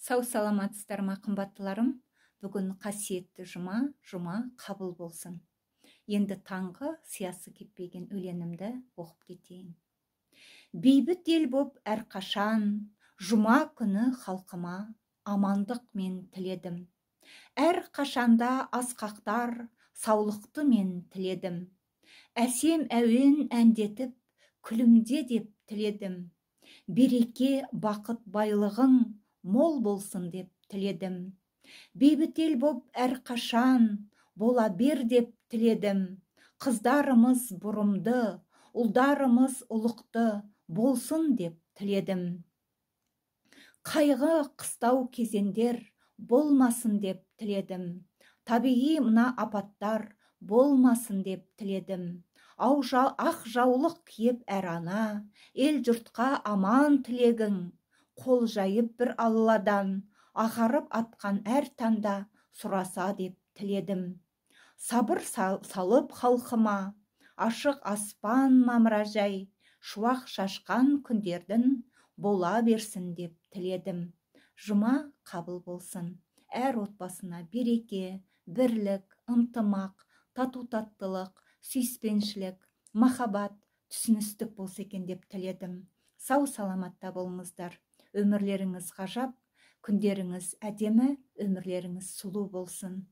Сау саламатсыздар ма, қымбаттыларым? Бүгін қасиетті жұма, жұма қабыл болсын. Енді таңғы сиясы кеппеген өлеңімді оқып кетейін. Бейбіт ел боп әрқашан, жұма күні халқыма амандық мен тіледім. Әр қашанда асқақтар саулықты мен тіледім. Әсем әуен әндетіп, күлімде деп тіледім. Береке, бақыт, байлығың мол болсын деп тіледім. Бейбіт ел боп әрқашан бола бер деп тіледім. Қыздарымыз бұрымды, ұлдарымыз ұлықты болсын деп тіледім. Қайғы қыстау кезеңдер болмасын деп тіледім. Табиғи мына апаттар болмасын деп тіледім. Ақ жаулық киіп әр ана, ел жұртқа аман тілегің, қол жайып бір Алладан, ағарып атқан әр таңда сұраса деп тіледім. Сабыр салып халқыма, ашық аспан мамыражай, шуақ шашқан күндердің бола берсін деп тіледім. Жұма қабыл болсын. Әр отбасына береке, бірлік, ынтымақ, тату-таттылық, сүйіспеншілік, махаббат, түсіністік болса екен деп тіледім. Сау саламатта болыңыздар. Өмірлеріңіз ғажап, күндеріңіз әдемі, өмірлеріңіз сұлу болсын.